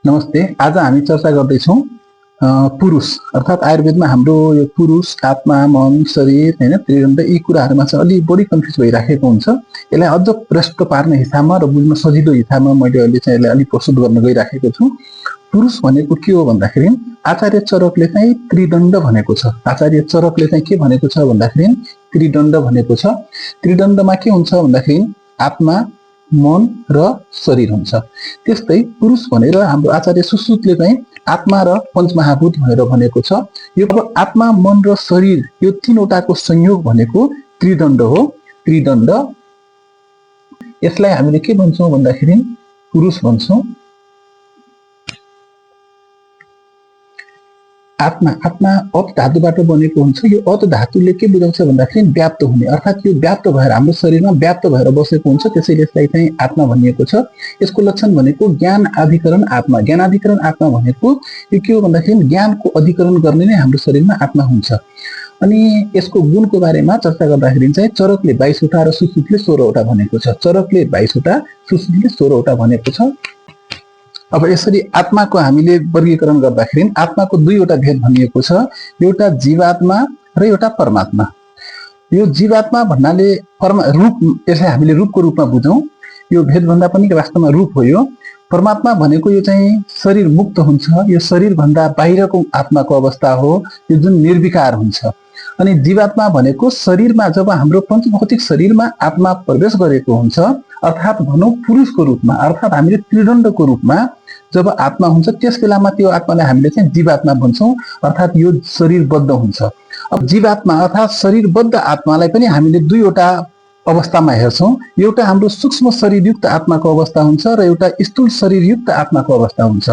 नमस्ते। आज हामी चर्चा गर्दैछौँ पुरुष अर्थात् आयुर्वेदमा हाम्रो यो पुरुष, आत्मा, मन, शरीर हैन त्रिदण्ड यी कुराहरुमा चाहिँ अलि बढी कन्फ्युज भइराखेको हुन्छ। यसलाई अझ प्रष्ट पार्ने हिसाबमा र बुझ्न सजिलो हिसाबमा मैले अहिले चाहिँ यसलाई अलि प्रस्तुत गर्न गइराखेको छु। पुरुष भनेको के हो भन्दाखेरि आचार्य चरकले चाहिँ त्रिदण्ड भनेको छ। आचार्य चरकले चाहिँ के भनेको छ भन्दाखेरि त्रिदण्ड भनेको छ। त्रिदण्डमा के हुन्छ भन्दाखेरि आत्मा, मन र शरीर हुन्छ। त्यस्तै पुरुष भनेर हाम्रो आचार्य सुश्रुतले चाहिँ आत्मा र पञ्चमहाभूत भनेर भनेको छ। यो आत्मा, मन र शरीर यो तीनवटाको संयोग भनेको त्रिदण्ड हो। त्रिदण्ड यसलाई हामीले के भन्छौँ भन्दाखेरि पुरुष भन्छौँ। आत्मा अत धातुबाट बनेको हुन्छ। यो अत धातुले के बुझाउँछ भन्दाखेरि व्याप्त हुने अर्थात् यो व्याप्त भएर हाम्रो शरीरमा व्याप्त भएर बसेको हुन्छ, त्यसैले यसलाई चाहिँ आत्मा भनिएको छ। यसको लक्षण भनेको ज्ञान अधिकरण आत्मा। ज्ञानाधिकरण आत्मा भनेको यो के हो भन्दाखेरि ज्ञानको अधिकरण गर्ने नै हाम्रो शरीरमा आत्मा हुन्छ। अनि यसको गुणको बारेमा चर्चा गर्दाखेरि चाहिँ चरकले 22 वटा र सुश्रुतले 16 वटा भनेको छ। चरकले 22 वटा, सुश्रुतले 16 वटा भनेको छ। अब यसरी आत्माको हामीले वर्गीकरण गर्दाखेरि आत्माको दुईवटा भेद भनिएको छ, एउटा जीवात्मा र एउटा परमात्मा। यो जीवात्मा भन्नाले रूप, यसलाई हामीले रूपको रूपमा बुझौँ। यो भेद भन्दा पनि वास्तवमा रूप हो। यो परमात्मा भनेको यो चाहिँ शरीर मुक्त हुन्छ, यो शरीर भन्दा बाहिरको आत्माको अवस्था हो, यो जुन निर्विकार हुन्छ। अनि जीवात्मा भनेको शरीरमा जब हाम्रो पञ्चभौतिक शरीरमा आत्मा प्रवेश गरेको हुन्छ, अर्थात् भनौँ पुरुषको रूपमा, अर्थात् हामीले त्रिदण्डको रूपमा जब आत्मा हुन्छ त्यस बेलामा त्यो आत्मालाई हामीले चाहिँ जीवात्मा भन्छौँ, अर्थात् यो शरीरबद्ध हुन्छ। अब जीवात्मा अर्थात् शरीरबद्ध आत्मालाई पनि हामीले दुईवटा अवस्थामा हेर्छौँ। एउटा हाम्रो सूक्ष्म शरीरयुक्त आत्माको अवस्था हुन्छ र एउटा स्थूल शरीरयुक्त आत्माको अवस्था हुन्छ।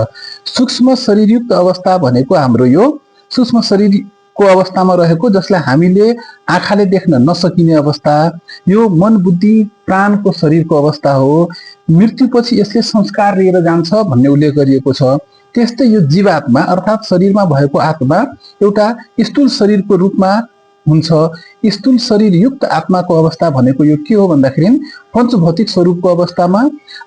सूक्ष्म शरीरयुक्त अवस्था भनेको हाम्रो यो सूक्ष्म शरीरको अवस्थामा रहेको, जसलाई हामीले आँखाले देख्न नसकिने अवस्था, यो मन, बुद्धि, प्राणको शरीरको अवस्था हो। मृत्युपछि यसले संस्कार लिएर जान्छ भन्ने उल्लेख गरिएको छ। त्यस्तै यो जीवात्मा अर्थात् शरीरमा भएको आत्मा एउटा स्थूल शरीरको रूपमा हुन्छ। स्थूल शरीरयुक्त आत्माको अवस्था भनेको यो के हो भन्दाखेरि पञ्चभौतिक स्वरूपको अवस्थामा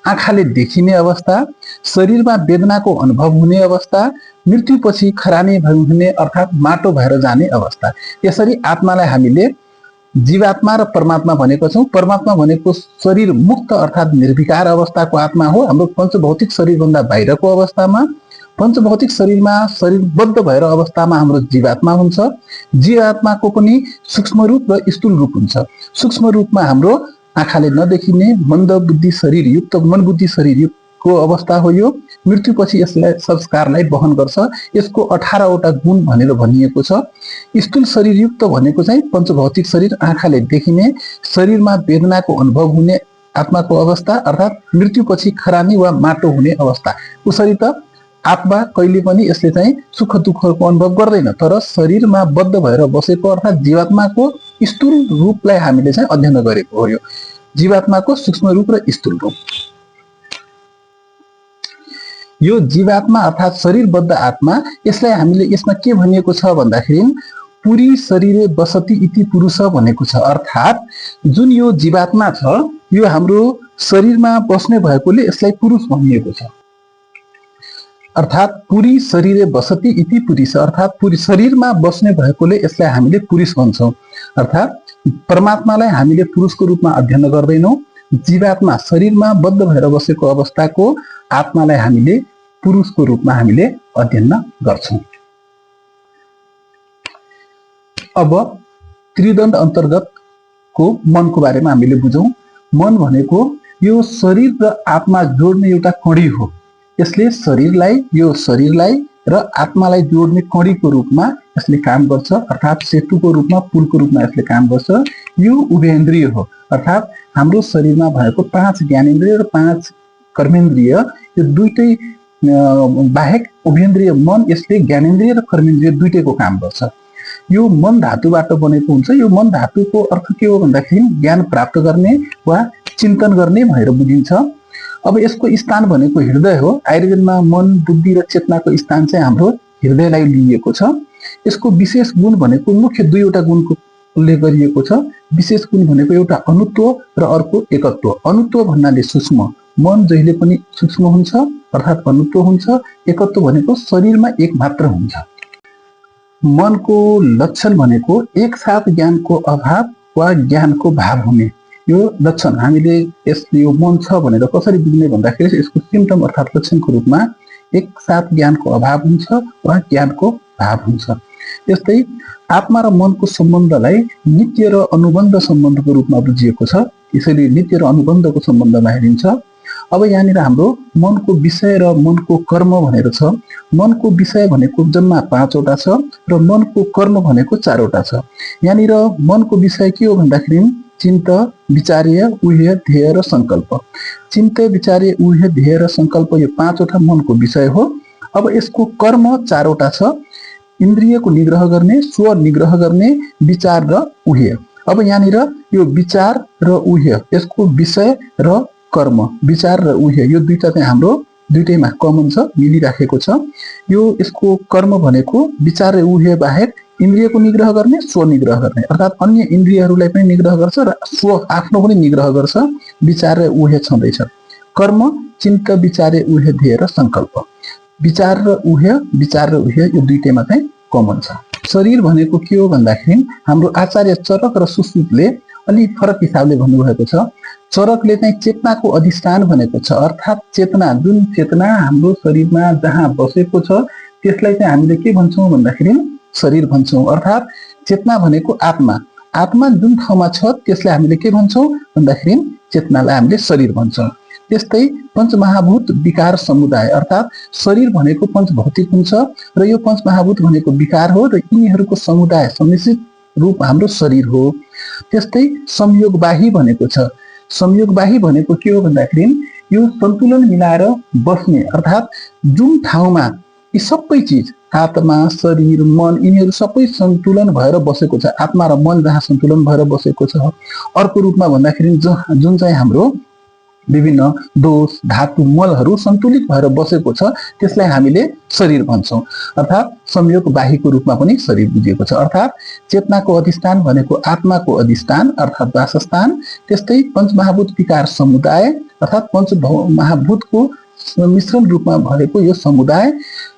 आँखाले देखिने अवस्था, शरीरमा वेदनाको अनुभव हुने अवस्था, मृत्युपछि खरानी हुने अर्थात् माटो भएर जाने अवस्था। यसरी आत्मालाई हामीले जीवात्मा र परमात्मा भनेको छौँ। परमात्मा भनेको शरीर मुक्त अर्थात् निर्विकार अवस्थाको आत्मा हो। हाम्रो पञ्चभौतिक शरीरभन्दा बाहिरको अवस्थामा, पञ्चभौतिक शरीरमा शरीरबद्ध भएर अवस्थामा हाम्रो जीवात्मा हुन्छ। जीवात्माको पनि सूक्ष्म रूप र स्थूल रूप हुन्छ। सूक्ष्म रूपमा हाम्रो आँखाले नदेखिने मन्द बुद्धि शरीरयुक्त, मन बुद्धि शरीरयुक्तको अवस्था हो। यो मृत्युपछि यसलाई संस्कारलाई वहन गर्छ। यसको 18 वटा गुण भनेर भनिएको छ। स्थूल शरीरयुक्त भनेको चाहिँ पञ्चभौतिक शरीर, आँखाले देखिने, शरीरमा वेदनाको अनुभव हुने आत्माको अवस्था, अर्थात् मृत्युपछि खरानी वा माटो हुने अवस्था। उसरी त आत्मा कहिले पनि यसले चाहिँ सुख दुःखको अनुभव गर्दैन, तर शरीरमा बद्ध भएर बसेको अर्थात् जीवात्माको स्थूल रूपलाई हामीले चाहिँ अध्ययन गरेको हो। यो जीवात्माको सूक्ष्म रूप र स्थूल रूप। यो जीवात्मा अर्थात् शरीरबद्ध आत्मा, यसलाई हामीले यसमा के भनिएको छ भन्दाखेरि पुरी शरीरे बसति इति पुरुष भनेको छ। अर्थात् जुन यो जीवात्मा छ यो हाम्रो शरीरमा बस्ने भएकोले यसलाई पुरुष भनिएको छ। अर्थात् पुरी शरीरे बसति इति पुरुष, अर्थात् पुरी शरीरमा बस्ने भएकोले यसलाई हामीले पुरुष भन्छौँ। अर्थात् परमात्मालाई हामीले पुरुषको रूपमा अध्ययन गर्दैनौँ। जीवात्मा शरीरमा बद्ध भएर बसेको अवस्थाको आत्मालाई हामीले पुरुषको रूपमा हामीले अध्ययन गर्छौँ। अब त्रिदण्ड अन्तर्गतको मनको बारेमा हामीले बुझौँ। मन भनेको यो शरीर र आत्मा जोड्ने एउटा कडी हो। यसले शरीरलाई र आत्मालाई जोड्ने कडीको रूपमा यसले काम गर्छ, अर्थात् सेतुको रूपमा, पुलको रूपमा यसले काम गर्छ। यो उभयेन्द्रिय हो, अर्थात् हाम्रो शरीरमा भएको 5 ज्ञानेन्द्रिय र 5 कर्मेन्द्रिय, यो दुईटै बाहेक उभयेन्द्रिय मन यसले ज्ञानेन्द्रिय र कर्मेन्द्रिय दुईटैको काम गर्छ। यो मन धातुबाट बनेको हुन्छ। यो मन धातुको अर्थ के हो भन्दाखेरि ज्ञान प्राप्त गर्ने वा चिन्तन गर्ने भनेर बुझिन्छ। अब यसको स्थान भनेको हृदय हो। आयुर्वेदमा मन, बुद्धि र चेतनाको स्थान चाहिँ हाम्रो हृदयलाई लिएको छ। यसको विशेष गुण भनेको मुख्य दुईवटा गुणको उल्लेख गरिएको छ। विशेष गुण भनेको एउटा अनुत्व र अर्को एकत्व। अनुत्व भन्नाले सूक्ष्म, मन जहिले पनि सूक्ष्म हुन्छ अर्थात् अनुत्व हुन्छ, एकत्व भनेको शरीरमा एक मात्र हुन्छ। मनको लक्षण भनेको एकसाथ ज्ञानको अभाव वा ज्ञानको भाव हुने। यो लक्षण हामीले यो मन छ भनेर कसरी बुझ्ने भन्दाखेरि यसको सिम्पटम अर्थात् लक्षणको रूपमा एकसाथ ज्ञानको अभाव हुन्छ वा ज्ञानको भाव हुन्छ। त्यस्तै आत्मा र मनको सम्बन्धलाई नित्य र अनुबन्ध सम्बन्धको रूपमा बुझिएको छ। यसैले नित्य र अनुबन्धको सम्बन्धमा हेरिन्छ। अब यहाँनिर हाम्रो मनको विषय र मनको कर्म भनेर छ। मनको विषय भनेको जम्मा 5 वटा छ र मनको कर्म भनेको 4 वटा छ। यहाँनिर मनको विषय के हो भन्दाखेरि चिन्त, विचार्य, ऊह्य, ध्येय र संकल्प। चिन्त, विचार्य, ऊह्य, ध्येय र संकल्प यो 5 वटा मनको विषय हो। अब यसको कर्म 4 वटा छ। इन्द्रियको निग्रह गर्ने, स्व निग्रह गर्ने, विचार र ऊह्य। अब यहाँनिर यो विचार र ऊह्य यसको विषय र कर्म, विचार र ऊह्य यो दुईटा चाहिँ हाम्रो दुईटैमा कमन छ, मिलिराखेको छ। यो यसको कर्म भनेको विचार र ऊह्य बाहेक इन्द्रियको निग्रह गर्ने, स्व निग्रह गर्ने, अर्थात् अन्य इन्द्रियहरूलाई पनि निग्रह गर्छ र स्व आफ्नो पनि निग्रह गर्छ। विचार र ऊह्य छँदैछ। कर्म चिन्त, विचार, ऊह्य, ध्येय र संकल्प। विचार र ऊह्य यो दुईटैमा चाहिँ कमन छ। शरीर भनेको के हो भन्दाखेरि हाम्रो आचार्य चरक र सुश्रुतले अलि फरक हिसाबले भन्नुभएको छ। चरकले चाहिँ चेतनाको अधिष्ठान भनेको छ, अर्थात् चेतना, जुन चेतना हाम्रो शरीरमा जहाँ बसेको छ त्यसलाई चाहिँ हामीले के भन्छौँ भन्दाखेरि शरीर भन्छौँ। अर्थात् चेतना भनेको आत्मा, आत्मा जुन ठाउँमा छ त्यसलाई हामीले के भन्छौँ भन्दाखेरि चेतनालाई हामीले शरीर भन्छौँ। त्यस्तै पञ्चमहाभूत विकार समुदाय, अर्थात् शरीर भनेको पञ्चभौतिक हुन्छ र यो पञ्चमहाभूत भनेको विकार हो र यिनीहरूको समुदाय सम्मिश्रित रूप हाम्रो शरीर हो। त्यस्तै संयोगवाही भनेको छ। संयोगवाही भनेको के हो भन्दाखेरि यो सन्तुलन मिलाएर बस्ने, अर्थात् जुन ठाउँमा यी सबै चिज आत्मा, शरीर, मन यिनीहरू सबै सन्तुलन भएर बसेको छ, आत्मा र मन जहाँ सन्तुलन भएर बसेको छ। अर्को रूपमा भन्दाखेरि जुन चाहिँ हाम्रो विभिन्न दोष, धातु, मलहरू सन्तुलित भएर बसेको छ त्यसलाई हामीले शरीर भन्छौँ। अर्थात् संयोगवाहीको रूपमा पनि शरीर बुझिएको छ। अर्थात् चेतनाको अधिष्ठान भनेको आत्माको अधिष्ठान अर्थात् वासस्थान। त्यस्तै पञ्चमहाभूत विकार समुदाय अर्थात् पञ्चमहाभूतको मिश्रण रूपमा भएको यो समुदाय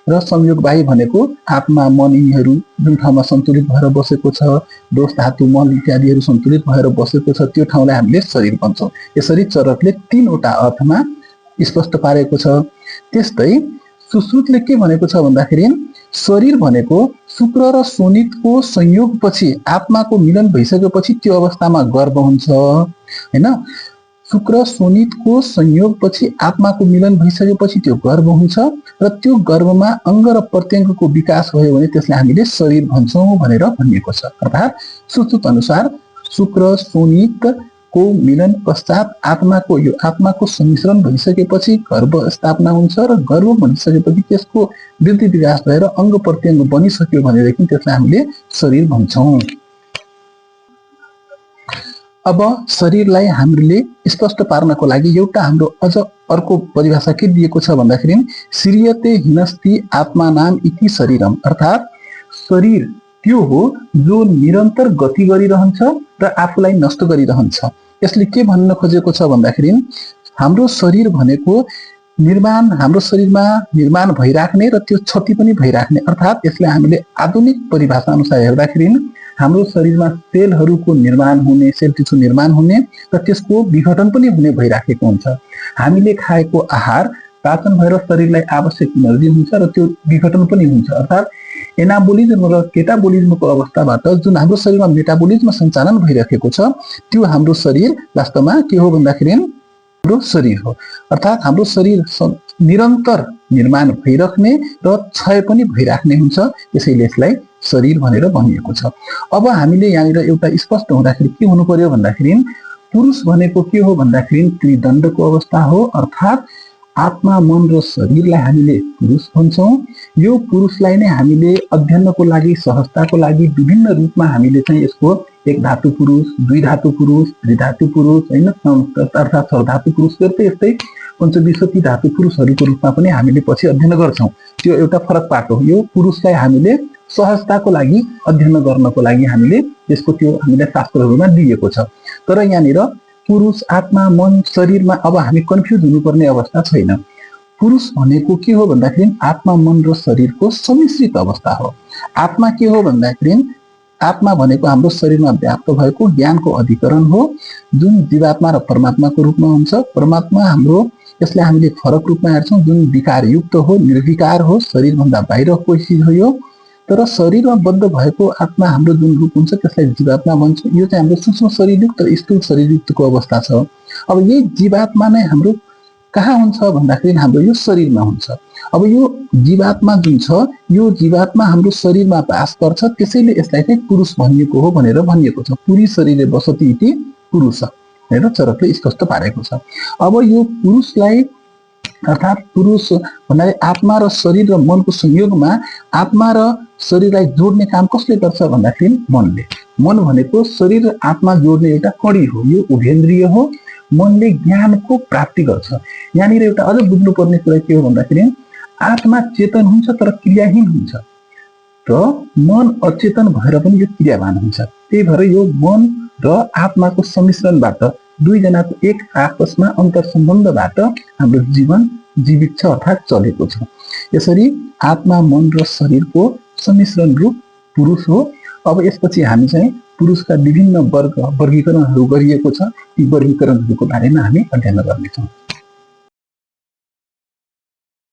र संयोगवाही भनेको आत्मा, मन यिनीहरू जुन ठाउँमा सन्तुलित भएर बसेको छ, दोष, धातु, मल इत्यादिहरू सन्तुलित भएर बसेको छ त्यो ठाउँलाई हामीले शरीर भन्छौँ। यसरी चरकले 3 वटा अर्थमा स्पष्ट पारेको छ। त्यस्तै सुश्रुतले के भनेको छ भन्दाखेरि शरीर भनेको शुक्र र शोणितको संयोगपछि आत्माको मिलन भइसकेपछि त्यो अवस्थामा गर्भ हुन्छ, हैन। शुक्र शोणितको संयोगपछि आत्माको मिलन भइसकेपछि त्यो गर्भ हुन्छ र त्यो गर्भमा अङ्ग र प्रत्यङ्गको विकास भयो भने त्यसलाई हामीले शरीर भन्छौँ भनेर भनिएको छ। अर्थात् सुश्रुत अनुसार शुक्र शोणितको मिलन पश्चात आत्माको सम्मिश्रण भइसकेपछि गर्भ स्थापना हुन्छ र गर्भ बनिसकेपछि त्यसको वृद्धि विकास भएर अङ्ग प्रत्यङ्ग बनिसक्यो भनेदेखि त्यसलाई हामीले शरीर भन्छौँ। अब शरीरलाई हामीले स्पष्ट पार्नको लागि एउटा हाम्रो अझ अर्को परिभाषा के दिएको छ भन्दाखेरि श्रीयते हिनस्ति आत्मानाम इति शरीरम, अर्थात् शरीर त्यो हो जो निरन्तर गति गरिरहन्छ र आफूलाई नष्ट गरिरहन्छ। यसले के भन्न खोजेको छ भन्दाखेरि हाम्रो शरीर भनेको हाम्रो शरीरमा निर्माण भइराख्ने र त्यो क्षति पनि भइराख्ने, अर्थात् यसलाई हामीले आधुनिक परिभाषा अनुसार हेर्दाखेरि हाम्रो शरीरमा सेलहरूको निर्माण हुने, सेल टिस्यु निर्माण हुने र त्यसको विघटन पनि हुने भइराखेको हुन्छ। हामीले खाएको आहार पाचन भएर शरीरलाई आवश्यक एनर्जी हुन्छ र त्यो विघटन पनि हुन्छ, अर्थात् एनाबोलिज्म र केटाबोलिज्मको अवस्थाबाट जुन हाम्रो शरीरमा मेटाबोलिज्म सञ्चालन भइरहेको छ त्यो हाम्रो शरीर वास्तवमा के हो भन्दाखेरि हाम्रो शरीर हो। अर्थात् हाम्रो शरीर निरन्तर निर्माण भइराख्ने र क्षय पनि भइराख्ने हुन्छ, यसैले यसलाई शरीर भनेर भनिएको छ। अब हामीले यहाँनिर एउटा स्पष्ट हुँदाखेरि के हुनु पर्यो भन्दाखेरि पुरुष भनेको के हो भन्दाखेरि त्रिदण्डको अवस्था हो, अर्थात् आत्मा, मन र शरीरलाई हामीले पुरुष भन्छौँ। यो पुरुषलाई नै हामीले अध्ययनको लागि, सहजताको लागि विभिन्न रूपमा हामीले चाहिँ यसको एक धातु पुरुष, दुई धातु पुरुष, त्रिधातु पुरुष, हैन, अर्थात् सर्वधातु पुरुष गर्दै यस्तै पञ्चविंशति धातु पुरुषहरूको रूपमा पनि हामीले पछि अध्ययन गर्छौँ। त्यो एउटा फरक पाटो हो। यो पुरुषलाई हामीले सहजताको लागि अध्ययन गर्नको लागि हामीले यसको त्यो हामीले शास्त्रहरूमा दिएको छ। तर यहाँनिर पुरुष, आत्मा, मन, शरीरमा अब हामी कन्फ्युज हुनुपर्ने अवस्था छैन। पुरुष भनेको के हो भन्दाखेरि आत्मा मन र शरीरको सम्मिश्रित अवस्था हो। आत्मा के हो भन्दाखेरि आत्मा भनेको हाम्रो शरीरमा व्याप्त भएको ज्ञानको अधिकरण हो, जुन जीवात्मा र परमात्माको रूपमा हुन्छ। परमात्मा हाम्रो, यसलाई हामीले फरक रूपमा हेर्छौँ, जुन विकारयुक्त हो, निर्विकार हो, शरीरभन्दा बाहिर कोही चिज हो यो। तर शरीरमा बद्ध भएको आत्मा हाम्रो जुन रूप हुन्छ त्यसलाई जीवात्मा भन्छ। यो चाहिँ हाम्रो सूक्ष्म शरीरयुक्त र स्थूल शरीरयुक्तको अवस्था छ। अब यही जीवात्मा नै हाम्रो कहाँ हुन्छ भन्दाखेरि हाम्रो यो शरीरमा हुन्छ। अब यो जीवात्मा जुन छ, यो जीवात्मा हाम्रो शरीरमा बास गर्छ, त्यसैले यसलाई चाहिँ पुरुष भनिएको हो भनेर भनिएको छ। पुरी शरीरे बसति इति पुरुष भनेर चरकले स्पष्ट पारेको छ। अब यो पुरुषलाई अर्थात् पुरुष भन्नाले आत्मा र शरीर र मनको संयोगमा आत्मा र शरीरलाई जोड्ने काम कसले गर्छ भन्दाखेरि मनले। मन भनेको शरीर र आत्मा जोड्ने एउटा कडी हो, यो उभेन्द्रिय हो। मनले ज्ञानको प्राप्ति गर्छ। यहाँनिर एउटा अझ बुझ्नुपर्ने कुरा के हो भन्दाखेरि आत्मा चेतन हुन्छ तर क्रियाहीन हुन्छ र मन अचेतन भएर पनि यो क्रियावान हुन्छ। त्यही भएर यो मन र आत्माको सम्मिश्रणबाट, दुईजनाको एक आपसमा अन्तर सम्बन्धबाट हाम्रो जीवन जीवित छ अर्थात् चलेको छ। यसरी आत्मा मन र शरीरको सम्मिश्रण रूप पुरुष हो। अब यसपछि हामी चाहिँ पुरुषका विभिन्न वर्गीकरणहरू गरिएको छ, ती वर्गीकरणहरूको बारेमा हामी अध्ययन गर्नेछौँ।